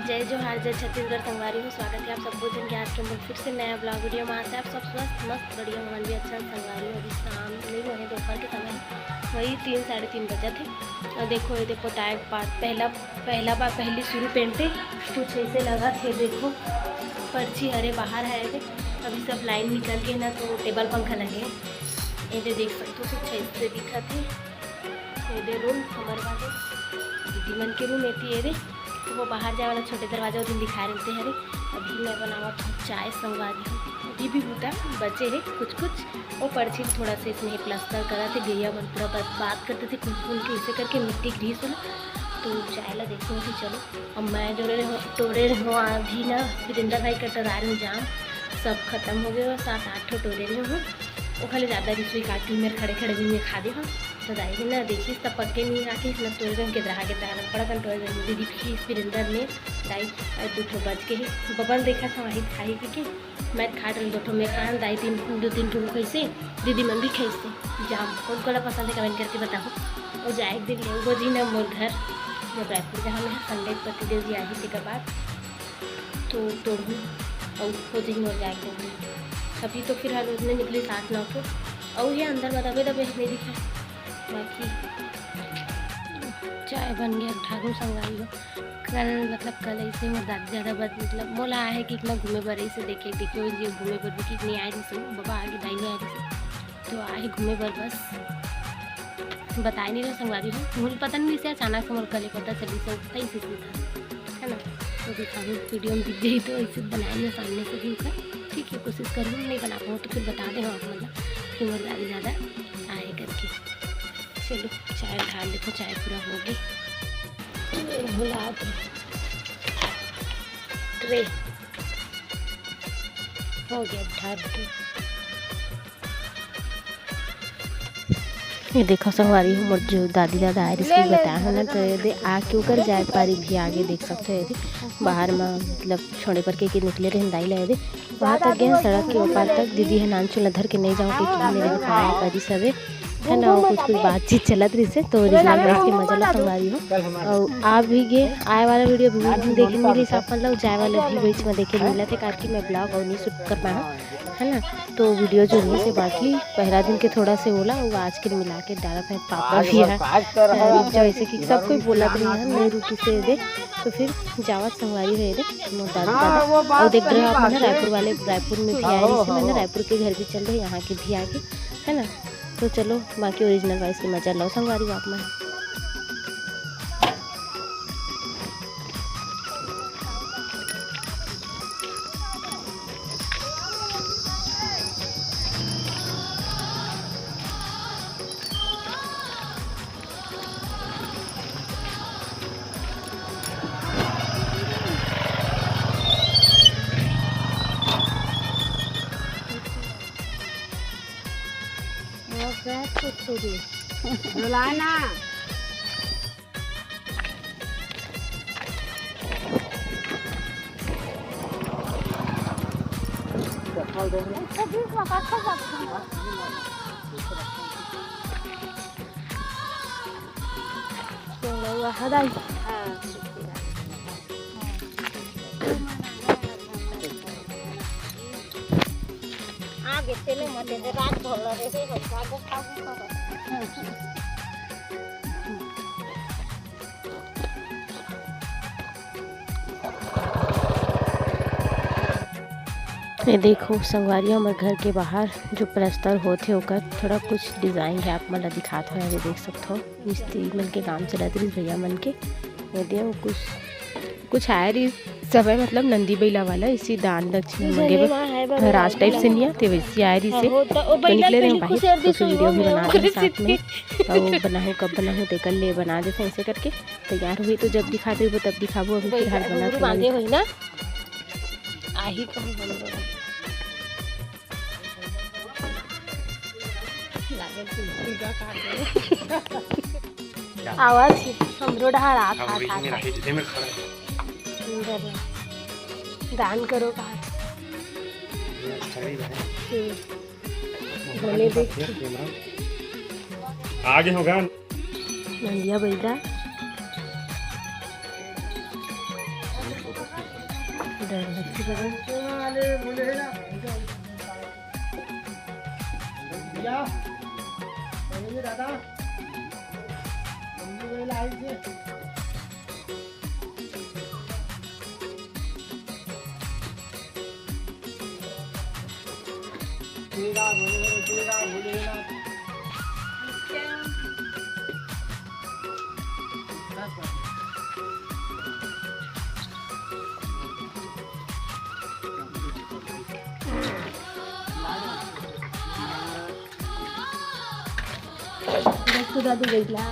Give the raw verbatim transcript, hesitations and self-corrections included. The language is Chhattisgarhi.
जय जोहार, जय छत्तीसगढ़ संगवारी हो। स्वागत है आप सबको जन के आज के मोर फिर से नया ब्लॉग वीडियो में। आज आप सब स्वस्थ, मस्त, बढ़िया, हमन भी अच्छा संगवारी हो। अभी शाम नहीं हुए हैं, दोपहर के समय है, वही तीन, साढ़े तीन बजत है। और देखो, ये देखो, पोताए के बाद पहला, पहला बार, पहली शुरू पेंटे कुछ ऐसे लगा थे। देखो, पर्ची हरे बाहर है, ये अभी सब लाइन निकल के ना, तो टेबल पंखा लगे हैं। ये दे देख सकते हो, कुछ ऐसे दिखत है। ये दे रूम हमर वाले, दीदी मन के रूम एती। ये दे, तो वो बाहर जाए वाला छोटे दरवाजा, वो दिन दिखाए रहते हरे। अभी मैं बनावत हूँ चाय संगवारी हो। अभी भी बूता बचे है कुछ कुछ। वो पर्ची थोड़ा सा इसमें प्लास्टर करा थे, गैया मन पूरा बात, बात करते थे, कुछ कुछ कैसे करके मिट्टी ग्रीस होला। तो चाय ला देखो कि चलो, अब मैं जो रहे हो, टोरे रहे हो अभी ना, वीरेंद्र भाई कटरार में जाम, सब खत्म हो गए, सात आठ ठो टोरे रहे हो। ओखले ज़्यादा रिसोई काटी मेर खड़े खड़े भी मैं खा दे हो। तो दाई जी ना देखिस त पक्के नहीं राखिस, न तोड़ जन के दरहा के दरहा पड़ा कन तोड़ जन दीदी पीस वीरेंद्र ने दाई। और दू ठो बच के ही बबल देखा था वही खाई पी के मैं खा रही दो ठो मैं खान दाई तीन दो तीन ठो खैसे दीदी मन भी खैसे। जाम कौन कोला पसंद है कमेंट करके बताओ। और जाए एक दिन ले वो जी ना मोर घर जब रायपुर जहाँ मैं संडे पति देव जी आई थी के बाद तो तोड़हूँ और हो जाही मोर जाए के। अभी तो फिलहाल उतने निकली सात नौ ठो और ये अंदर में दबे दबे नहीं दिखे। बाकी चाय बन गया ठाकुर संगवारी हो। कल मतलब कल ऐसे मोर दादी ज़्यादा बात मतलब मोला आहे कि इतना घूमे बर ऐसे देखे देखे ये घूमे बर भी कि नहीं आए रही बाबा आगे दाई नहीं आए रही तो आहे घूमे बर बस बताए नहीं रहा संगवारी हो। मुझे पता नहीं से अचानक से मोर कल पता चली से ऐसे सीधा है ना। तो दिखाऊँ वीडियो में दिख गई तो ऐसे बनाए नहीं सामने से भी ओकर ठीक है कोशिश करूँ नहीं बना पाऊँ तो फिर बता दे हम मतलब कि मोर दादी ज़्यादा आए करके। चलो चाय ढाल लेते चाय पूरा हो गई। भुला दो ट्रे हो गया ढाल के। ये देखो संगवारी हो मोर जो दादी दादा आए रहिस बताए हो ना तो ये दे आके ओकर जाए पारी भी आगे देख सकते हो। ये दे बाहर में मतलब छोड़े पर के, के निकले रहे दाई ला ये दे वहाँ तक गए सड़क के ऊपर तक। दीदी है नानचू ला धर के नहीं जाओ क्योंकि मेरे पाए पारी सबे है ना कुछ कुछ बातचीत चलत रही से तो ओरिजिनल वॉइस के मजा ला संगवारी हो। और आप भी गे आए वाला वीडियो भी देखे मिली आप मतलब जाए वाला भी बीच में देखे मिला थे काकि मैं ब्लॉग और नहीं शूट कर पाया है ना। तो वीडियो जो नहीं से बाकी पहला दिन के थोड़ा से होला वो आज के मिला के डाला था पापा भी है जो ऐसे कि सब कोई बोला भी है नहीं रुकी से दे। तो फिर जावत संगवारी है रे मोर दादा दादा और देख रहे हो आप मैंने रायपुर वाले रायपुर में भी आए रही से मैंने रायपुर के घर भी चल रहे यहाँ के भी आगे है ना। तो चलो बाकी ओरिजिनल वॉइस की मजा लो संगवारी हो आप मन। आगे चले मत, रात भर रहे हो, आगे खाओ, खाओ। ये देखो संगवारी हो, हमर घर के बाहर जो प्लस्तर होत हे, ओकर थोड़ा कुछ डिजाइन हे, आप मन ला दिखात हव, ये देख सकत हव, मिस्त्री मन के काम चलत रहिस भैया मन के। ये देखो कुछ, कुछ आए रहिस समय, मतलब नंदी बइला वाला, इसी दान दक्षिण मांगे बर राज टाइप से नहीं आते, वैसे आए रहिस हे। तो निकले रहे बाहर, तो फिर वीडियो भी बना दे साथ में, और बनाहूँ कब बनाहूँ तेकर ले बना दे ऐसे करके। तैयार हुई तो जब दिखा देबो तब दिखाबो, अभी फिलहाल बना के बांधे होई ना, आही कहूँ हम लोग। लागल कुल पूजा काट दे। आवाज हमरो डहार आ, आ, आ, आ। दान करो का। हम्म। बोले देख। आगे होगा। नंदिया बैदा। भैया, दादा, तेरा भोले, तेरा भोलेनाथ। रखो दादू बैठला।